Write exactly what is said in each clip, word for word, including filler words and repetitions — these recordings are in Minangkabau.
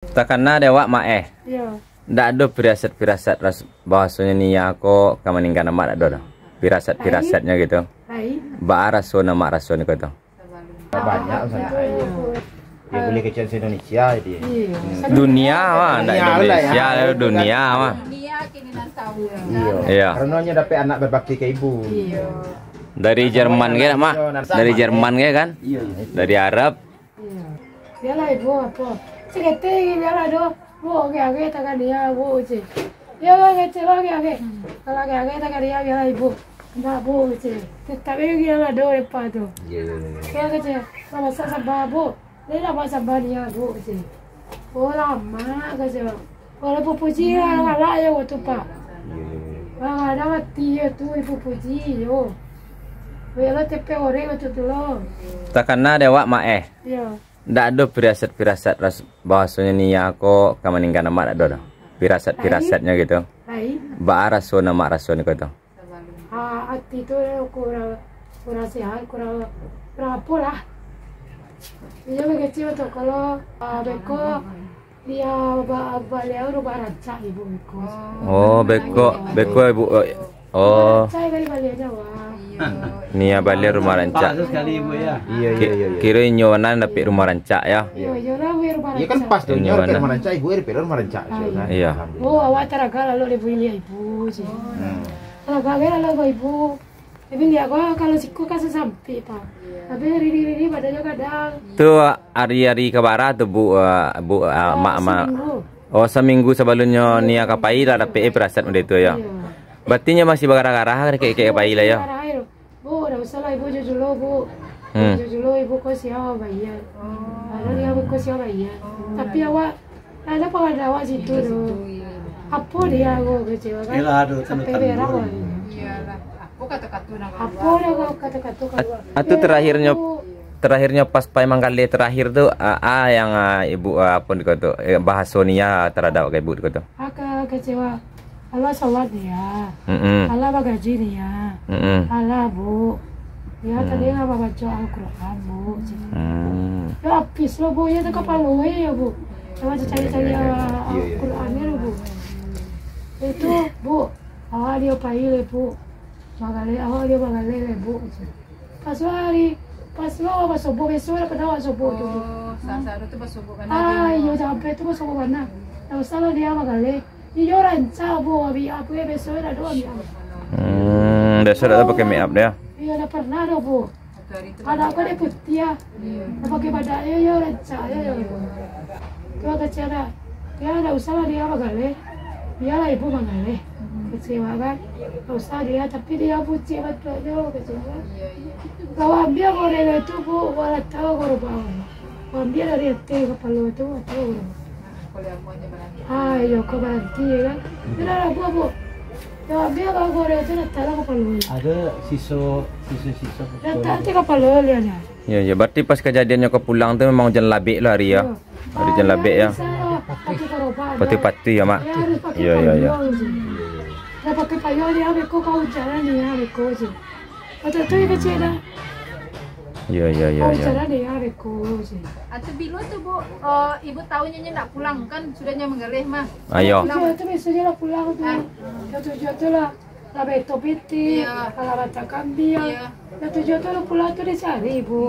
Takana dek awak, Mak, eh? Iyo. Ndak ado pirasat-pirasat ras-, bahasonyo Nia ko ka maninggakan Mak, ndak ado doh? Pirasat-pirasatnyo gitu. Lain. Baa raso nan Mak raso niko tu? Banyak sangat. Iyo. Ya, boleh kecek se-Indonesia jadi. Iyo. Hmm. Dunia mah, ndak Dunia lah ya. Indonesia, dunia mah. Dunia kini nan tahu. Iyo. Iyo. Karena nyo dapek anak berbakti ke ibu. Iyo. Dari Jerman ke, Mak? Dari Jerman ke kan? Iyo, iyo. Dari Arab. Iyo. Bialah ibu apo. Saketi bialah doh. Bu, agak-agak tangan dia, Bu, cik. Iyo, agak-agak, agak-agak. Kalau agak-agak tangan dia, bialah ibu. Indak, Bu, cik. Tetap iyo bialah doh lepas tu. Iyo, iyo, iyo. Iyo, kecek. Masak samba, Bu. Dia nak masak samba dia, Bu, cik. Oh, lama, kecek. Walaupun puji, galak-galak je waktu, Pak. Iyo, iyo, iyo. Kadang-kadang ati je tu ibu puji, yo. Bialah tepe orek waktu tu lo. Takana dek awak, Mak, eh? Iyo. Ndak ado pirasat-pirasat ras-, bahasonyo Nia ko ka maninggakan Mak, ndak ado doh? Pirasat-pirasatnyo gitu. Lain. Baa raso nan Mak raso niko tu? Ah, ati tu kurang, kurang sehat, kurang, kurang apo lah. Iyo, bagecek tu. Kalau, ah, beko, dia ba-, baliau rumah rancak ibu beko. Oh, beko, beko ibu, eh, oh. Rancak kali baliau Jawa. Nia baliau rumah rancak. Pas sekali ibu ya. Iyo, iyo, iyo, iyo. Kiro inyo nan dapek rumah rancak ya. Iyo, iyo lah, rumah rancak. Iyo kan pas tu, inyo dapek rumah rancak, ibu dapek rumah rancak. Ah, iyo. Iyo. Alhamdulillah. Oh, awak taragak lalu ibu liek ibu, cik. Hmm. Taragak lalu ibu. Tapi liek ko, kalau siko kan sasampik, Pak. Tapi riri-riri badannya kadang. Tu hari-hari ka bara tu, Bu, eh, Bu, eh, Mak, Mak. Seminggu. Oh, saminggu sabalunnyo Nia ka pai lah dapek, eh, pirasat model tu, yo? Iyo. Berarti nyo masih bagarah-garah, kek-kek ka pai lah, yo? Bagarah, yo. Bu, ndak usah lah, Ibu jujulo, Bu. Hmm. Jujulo, Ibu ko sia bayia. Ado Nia, Bu ko sia bayia. Tapi awak, ndak ado pangada awak situ tu. Apo dia ko kecewa kan? Sampai berang awak. Iyolah. Apo kato-kato nan kaluar? Apo dah kato-kato kaluar? Atu terakhirnyo, terakhirnyo pas pai manggaleh terakhir tu, a, a yang, a, ibu, a, apo dikoto, eh, bahaso Nia taradap ka ibu dikoto? Aka kecewa. Alah salat dia. Mm-mm. Alah bagaji dia. Mm-mm. Alah, Bu. Dia tadi lah babaco Al-Quran, Bu. Hmm. Ya, habis lo, Bu. Ya, tu kapalo, eh, ya, Bu. Coba cari-cari, ya, ya, ya, ya, Al-Quran ni lo, Bu. Itu, Bu. Awak dia pai le, Bu. Bagaleh, awak dia bagaleh le, Bu. Pas hari, pas lo awak basobo, beso lah pernah awak sobo tu, Bu. Oh, sasa tu basobo bana. Ah, iyo, sampai tu basobo bana. Ndak usah lah dia bagaleh. Iyo, rancak, Bu, abi aku ya beso dah doh, abi. Hmm, biaso dah pakai make up dia. Iyo, dah pernah doh, Bu. Anak aku dia putiah. Dah pakai badak, iyo, iyo, rancak, iyo, iyo. Tu kecek dah. Ya, ndak usah lah dia bagaleh. Biarlah ibu manggaleh. Kecewa kan? Ndak usah dia, tapi dia bucik batua jo, kecewa kan? Kau ambiak korek itu, Bu, walau tahu korban. Kau ambiak dari ateh kapalo tu, ateh korban. Ah, iyo, kau baranti, ya kan? Iyo lah, Bu, Bu. Kau ambiak kau korek itu, letaklah kapalo. Ada siso, siso-siso. Letak ateh kapalo, lihat, lihat. Ya, ya, berarti pas kejadiannyo kau pulang tu memang ujan labek lah hari ya? Iyo. Hari ujan labek ya? Patih-patih ya, Mak? Iyo, iyo, iyo. Dah pakai payuang dia, beko kau hujan dia, beko je. Patah tu ya kecek dah. Iyo, iyo, iyo, iyo. Hujan dia, beko je. Atau bilo tu, Bu, eh, ibu tahu nyo ndak pulang kan, sudah nyo manggaleh mah. Ayo. Tujuh tu biasanya lah pulang tu. Jam tujuh tu lah. Lah beto pitih, lah batak kambiang. Lah tujuah tu lah pulang tu dicari, Bu.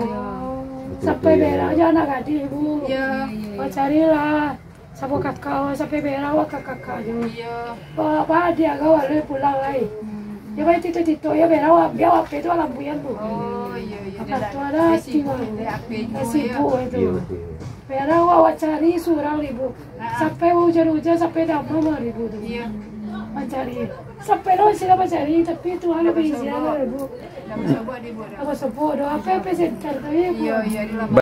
Sampai berang jo anak gadih, Bu. Ba carilah. Sabo kakak, sampai berang awak ka kakak jo. Ba, ba dia gawa lai pulang lai. Dia baik tito-tito, ya berang awak, biar awak tu alam buyan, Bu. Kakak tu ada hati, Bu. Dah sibuk itu. Berang awak, awak cari surang ni, Bu. Sampai hujan-hujan, sampai damam hari, Bu, tu. Mancari. Sampai lo sila mancari, tapi Tuhan lah baizian lah, Bu. Apa sebut doh, apa yang presenter tu, ya, Bu?